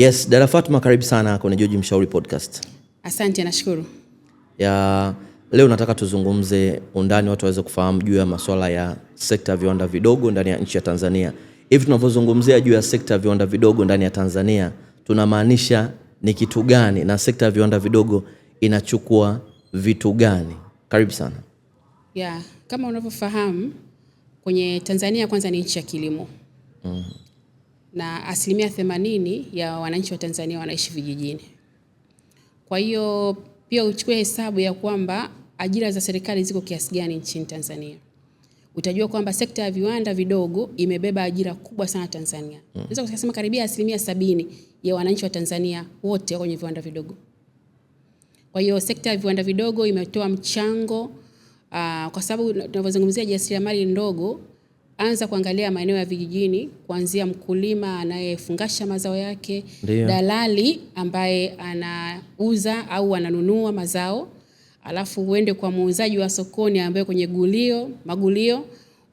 Yes, dada Fatma, karibu sana kwenye George Mshauri Podcast. Asante, nashukuru. Ya leo nataka tuzungumze undani, watu waweze kufahamu juu ya masuala ya sekta ya viwanda vidogo ndani ya nchi ya Tanzania. Hivi tunavyozungumzia juu ya sekta ya viwanda vidogo ndani ya Tanzania, tunamaanisha ni kitu gani na sekta ya viwanda vidogo inachukua vitu gani? Karibu sana. Ya, kama unavyofahamu kwenye Tanzania kwanza ni nchi ya kilimo. Na 80% ya wananchi wa Tanzania wanaishi vijijini. Kwa hiyo pia uchukue hesabu ya kwamba ajira za serikali ziko kiasi gani nchini Tanzania. Utajua kwamba sekta ya viwanda vidogo imebeba ajira kubwa sana Tanzania. Naweza kusema karibia 70% ya wananchi wa Tanzania wote wako kwenye viwanda vidogo. Kwa hiyo sekta ya viwanda vidogo imetoa mchango kwa sababu tunavyozungumzia jasiriamali ndogo, anza kuangalia maeneo ya vijijini, kuanzia mkulima anayefungasha mazao yake, Ndiyo. dalali ambaye anauza au ananunua mazao, alafu uende kwa muuzaji wa sokoni ambaye kwenye gulio, magulio,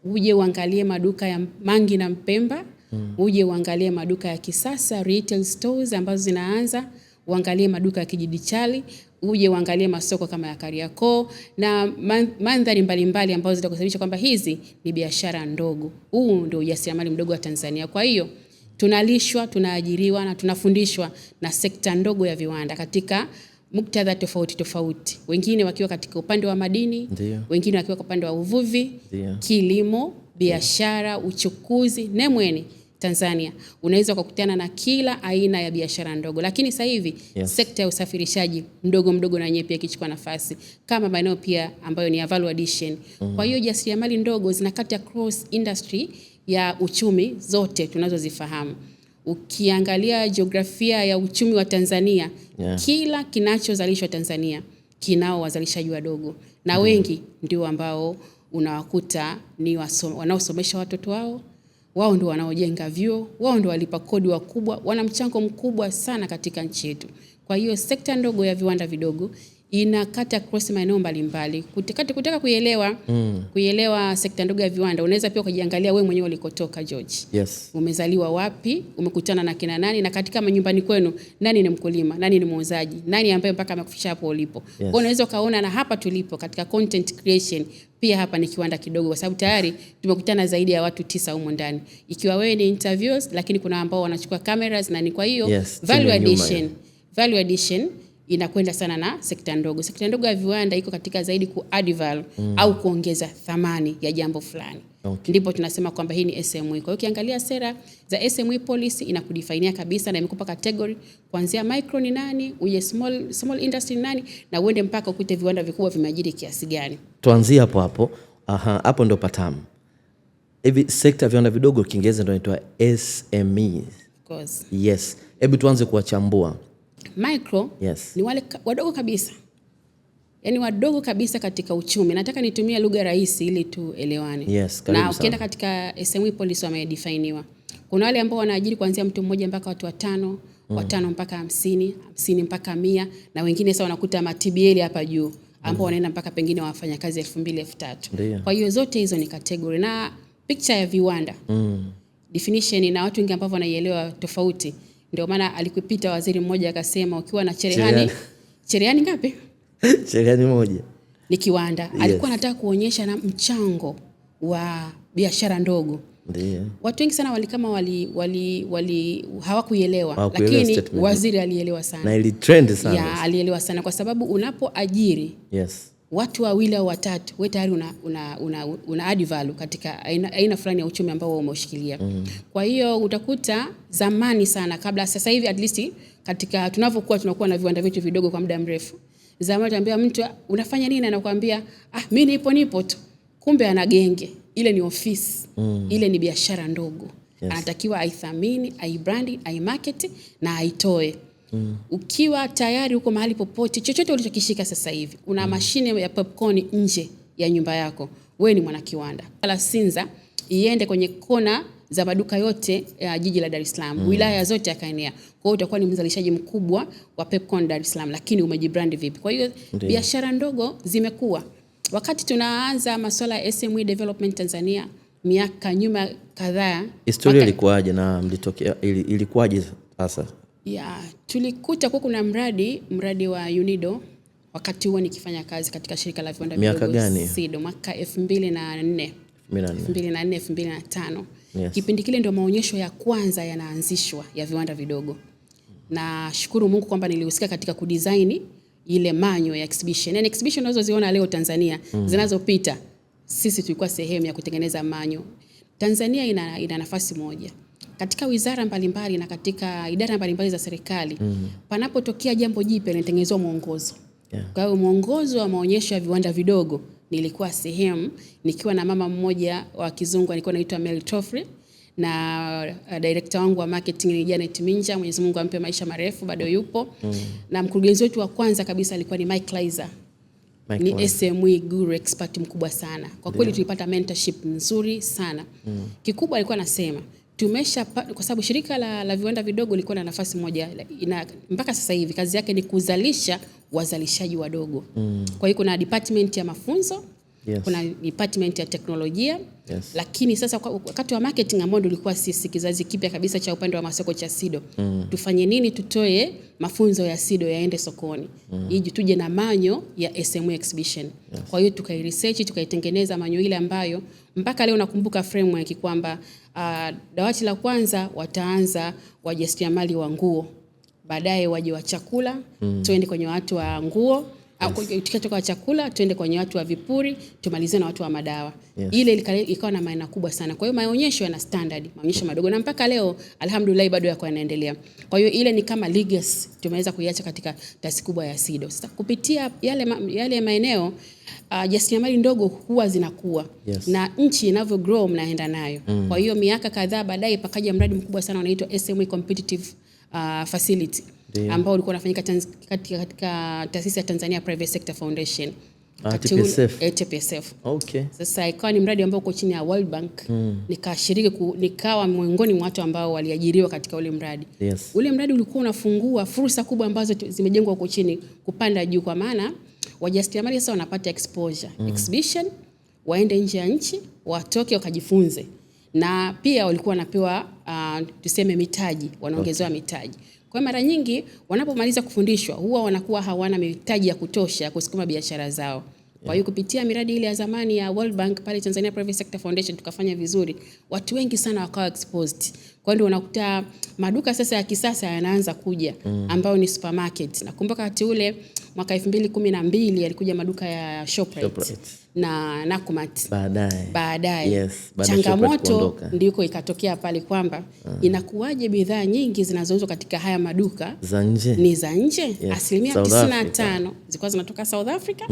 uje uangalie maduka ya Mangi na Mpemba, uje uangalie maduka ya kisasa retail stores ambazo zinaanza, uangalie maduka ya kidijitali, uje uangalie masoko kama ya Kariakoo na mandhari mbalimbali ambazo zitakusababisha kwamba hizi ni biashara ndogo. Huu ndio ujasiriamali mdogo wa Tanzania. Kwa hiyo tunalishwa, tunaajiriwa na tunafundishwa na sekta ndogo ya viwanda katika muktadha tofauti tofauti, wengine wakiwa katika upande wa madini, wengine wakiwa kwa upande wa uvuvi, kilimo, biashara, uchukuzi, nemweni Tanzania unaweza kukutana na kila aina ya biashara ndogo. Lakini sasa hivi sekta ya usafirishaji mdogo mdogo na yenyewe pia ikichukua nafasi kama maeneo pia ambayo ni ya value addition. Kwa hiyo jasiriamali ndogo zinakata across industry ya uchumi zote tunazozifahamu. Ukiangalia jiografia ya uchumi wa Tanzania, kila kinachozalishwa Tanzania kinao wazalishaji wadogo, na wengi ndio ambao unawakuta ni wanaosomesha watoto wao, wao ndio wanaojenga vyuo, wao ndio walipa kodi wakubwa, wana mchango mkubwa sana katika nchi yetu. Kwa hiyo sekta ndogo ya viwanda vidogo inakata across maeneo mbalimbali. Kutaka kuielewa sekta ndogo ya viwanda, unaweza pia kujiangalia wewe mwenyewe ulikotoka, George. Umezaliwa wapi, umekutana na kina nani, na katika nyumbani kwenu nani ni mkulima, nani ni muuzaji, nani ambaye mpaka amekufikisha hapo ulipo. Kwa hiyo unaweza ukaona na hapa tulipo katika content creation pia hapa ni kiwanda kidogo, kwa sababu tayari tumekutana zaidi ya watu 9 humo ndani. Ikiwa wewe ni interviewers, lakini kuna ambao wanachukua cameras na ni kwa hiyo Timu ya nyuma hiyo. value addition inakwenda sana na sekta ndogo. Sekta ndogo ya viwanda iko katika zaidi ku add value au kuongeza thamani ya jambo fulani. Ndipo tunasema kwamba hii ni SME. Kwa hiyo ukiangalia sera za SME policy inakudefainia kabisa na imekupa category kuanzia micro ni nani, uje small industry ni nani, na uende mpaka ukute viwanda vikubwa vimeajiri kiasi gani. Tuanzie hapo hapo. Aha, hapo ndo patamu. Hivi sekta ya viwanda vidogo Kiingereza ndio inaitwa SMEs. Of course. Yes. Hebu tuanze kuwachambua. Micro ni wale wadogo kabisa. Yaani wadogo kabisa katika uchumi. Nataka nitumie lugha rahisi ili tuelewane. Yes, karibu Na ukienda sana. katika SME policy wamedefiniwa. Kuna wale ambao wanaajiri kuanzia mtu mmoja mpaka watu watano, watano mpaka 50, 50 mpaka 100, na wengine sasa wanakuta ma TBL hapa juu ambao wanaenda mpaka pengine wafanyakazi 2000, 3000. Kwa hiyo zote hizo ni category. Na picture ya viwanda definition na watu wengi ambao wanaielewa tofauti. Ndio maana alikupita waziri mmoja akasema ukiwa na cherehani, cherehani ngapi? Cherehani moja. Ni kiwanda. Alikuwa anataka kuonyesha na mchango wa biashara ndogo. Watu wengi sana walikama wali, wali, wali hawakuielewa, Hawakuelewa lakini statement. waziri alielewa sana. Na ili trend sana. Ya, alielewa sana kwa sababu unapoajiri watu wawili au watatu, wewe tayari una add value katika aina fulani ya uchumi ambao wewe umeushikilia. Kwa hiyo utakuta zamani sana kabla sasa hivi at least katika tunavyokuwa tunakuwa na viwanda vyetu vidogo kwa muda mrefu. Zamani utaambia mtu unafanya nini, anakuambia mimi nipo tu. Kumbe ana genge. Ile ni ofisi. Ile ni biashara ndogo. Anatakiwa aithamini, aibrandi, aimarket na aitoe. Ukiwa tayari uko mahali popote, chochote ulichokishika sasa hivi, una mashine ya popcorn nje ya nyumba yako, wewe ni mwanakiwanda. La Sinza iende kwenye kona za maduka yote ya jiji la Dar es Salaam, wilaya zote yakaenea. Kwa hiyo utakuwa ni mzalishaji mkubwa wa popcorn Dar es Salaam, lakini umejibrand vipi? Kwa hiyo biashara ndogo zimekuwa. Wakati tunaanza masuala ya SME Development Tanzania miaka nyuma kadhaa, Historia ilikuwaje na mlitokea, ilikuwaje sasa? Ya, tulikuta kuwa kuna mradi wa UNIDO wakati huo nikifanya kazi katika shirika la viwanda Miaka vidogo gani? SIDO mwaka 2004. 2004. 2004 2005. Yes. Kipindi kile ndio maonyesho ya kwanza yanaanzishwa ya viwanda vidogo. Na shukuru Mungu kwamba nilihusika katika kudesign ile manual ya exhibition. Yani exhibition unazoziona leo Tanzania zinazopita, sisi tulikuwa sehemu ya kutengeneza manual. Tanzania ina nafasi moja katika wizara mbalimbali na katika idara mbalimbali za serikali. Panapotokea jambo jipya linatengenezwa mwongozo. Kwa hiyo mwongozo wa maonyesho ya viwanda vidogo nilikuwa sehemu, nikiwa na mama mmoja wa kizungu alikuwa anaitwa Mary Toffrey na director wangu wa marketing ni Janet Minja, Mwenyezi Mungu ampe maisha marefu, bado yupo. Na mkurugenzi wetu wa kwanza kabisa alikuwa ni Mike Lizer. Mike Ni Lizer. SME guru expert mkubwa sana. Kwa kweli tulipata mentorship nzuri sana. Kikubwa alikuwa anasema tumesha, kwa sababu shirika la viwanda vidogo lilikuwa na nafasi moja mpaka sasa hivi kazi yake ni kuzalisha wazalishaji wadogo. Kwa hiyo kuna department ya mafunzo, kuna department ya teknolojia. Lakini sasa wakati wa marketing ambao ndio ulikuwa sisi kizazi kipya kabisa cha upande wa masoko cha SIDO. Tufanye nini? Tutoe mafunzo ya SIDO yaende sokoni. Ili tuje na manyo ya SME exhibition. Kwa hiyo tukairesearch, tukaitengeneza manyo ile ambayo mpaka leo nakumbuka framework kwamba dawati la kwanza wataanza wajasiriamali wa nguo, baadaye waje wa chakula, tuende kwenye watu wa nguo. Tukitoka wa chakula tuende kwenye watu wa vipuri, tumalizie na watu wa madawa. Ile ikawa na maana kubwa sana. Kwa hiyo maonyesho yana standard, maonyesho madogo, na mpaka leo alhamdulillah bado yako yanaendelea. Kwa hiyo ile ni kama legacy tumeweza kuiacha katika taasisi kubwa ya SIDO. Sasa kupitia yale maeneo, jasiriamali ndogo huwa zinakuwa. Na nchi inavyo grow mnaenda nayo. Kwa hiyo miaka kadhaa baadaye pakaja mradi mkubwa sana unaitwa SME Competitive Facility. Ambao ulikuwa unafanyika katika taasisi ya Tanzania Private Sector Foundation. Wakati ule, TPSF. TPSF. Sasa ikawa ni mradi ambao uko chini ya World Bank. Nikashiriki nikawa miongoni mwa watu ambao waliajiriwa katika ule mradi. Ule mradi ulikuwa unafungua fursa kubwa ambazo zimejengwa huko chini kupanda juu, kwa maana wajasiriamali sasa wanapata exposure, exhibition, waende nje ya nchi, watoke wakajifunze. Na pia walikuwa wanapewa tuseme mitaji, wanaongezewa mitaji. Kwa mara nyingi wanapomaliza kufundishwa huwa wanakuwa hawana mitaji ya kutosha kusukuma biashara zao. Kwa hiyo kupitia miradi ile ya zamani ya World Bank pale Tanzania Private Sector Foundation tukafanya vizuri, watu wengi sana wakawa exposed. Kwa hiyo unakuta maduka sasa ya kisasa yanaanza kuja ambayo ni supermarket. Nakumbuka wakati ule mwaka 2012 yalikuja maduka ya Shoprite, Shoprite. na Nakumatt. Baadaye. Baadaye. Yes, baada ya Shoprite Changamoto kuondoka. ndiko ikatokea pale kwamba inakuwaje bidhaa nyingi zinazouzwa katika haya maduka za nje? Ni za nje. Yes. Asilimia South tisini na Africa. tano zilikuwa zinatoka South Africa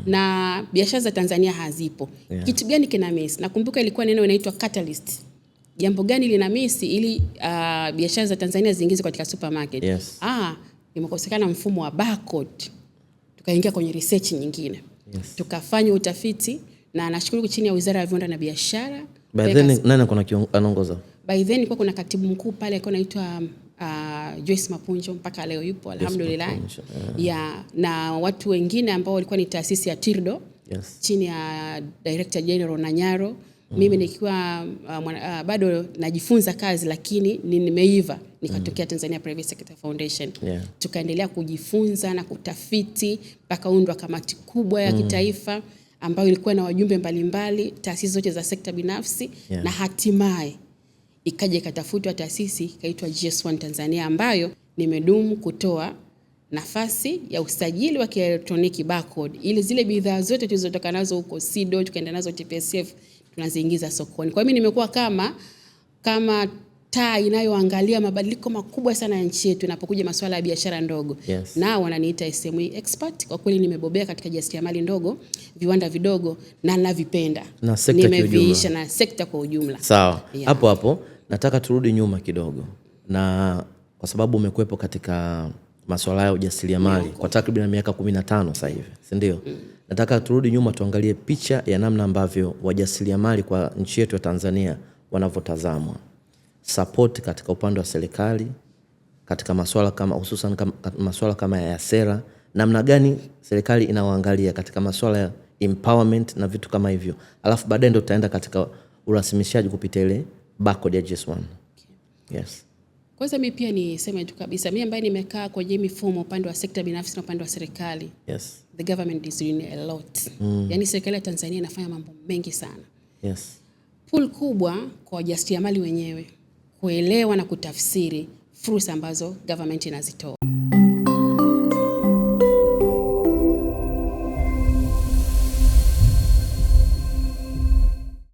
na biashara za Tanzania hazipo. Kitu gani kina miss? Nakumbuka ilikuwa neno inaitwa catalyst. Jambo gani lina miss ili biashara za Tanzania ziingizwe katika supermarket? Imekosekana mfumo wa barcode. Tukaingia kwenye research nyingine. Tukafanya utafiti na nashukuru chini ya Wizara ya Viwanda na Biashara. By then nani kuna anaongoza? By then kulikuwa kuna katibu mkuu pale alikuwa anaitwa Joyce Mapunjo, mpaka leo yupo alhamdulillah. Mapunjo, yeah. Ya, na watu wengine ambao walikuwa ni taasisi ya TIRDO chini ya Director General Nanyaro. Mimi nikiwa bado najifunza kazi lakini nimeiva nikatokea Tanzania Private Sector Foundation. Tukaendelea kujifunza na kutafiti mpaka undwa kamati kubwa ya kitaifa ambayo ilikuwa na wajumbe mbalimbali, taasisi zote za sekta binafsi na hatimaye ikaja ikatafutwa taasisi ikaitwa GS1 Tanzania ambayo nimedumu kutoa nafasi ya usajili wa kielektroniki barcode ili zile bidhaa zote tulizotoka nazo huko SIDO tukaenda nazo TPSF tunaziingiza sokoni. Kwa hiyo mimi nimekuwa kama taa inayoangalia mabadiliko makubwa sana ya nchi yetu inapokuja masuala ya biashara ndogo. Na wananiita SME expert. Kwa kweli nimebobea katika jasiriamali ndogo, viwanda vidogo na navipenda. Na sekta kwa ujumla. Nimeviisha na sekta kwa ujumla. Sawa. Hapo hapo nataka turudi nyuma kidogo. Na kwa sababu umekuwepo katika masuala ya ujasiriamali kwa takriban miaka 15 sasa hivi, si ndio? Nataka turudi nyuma tuangalie picha ya namna ambavyo wajasiriamali kwa nchi yetu ya Tanzania wanavyotazamwa. Support katika upande wa serikali katika masuala kama hususan kama, masuala kama ya sera, namna gani serikali inawaangalia katika masuala ya empowerment na vitu kama hivyo. Alafu baadaye ndio tutaenda katika urasimishaji kupitia ile barcode ya GS1. Yes. Kwanza mi pia niseme tu kabisa, mi ambaye nimekaa kwenye mifumo upande wa sekta binafsi na upande wa serikali, the government is doing a lot. Yaani serikali ya Tanzania inafanya mambo mengi sana. Pull kubwa kwa wajasiriamali wenyewe kuelewa na kutafsiri fursa ambazo government inazitoa.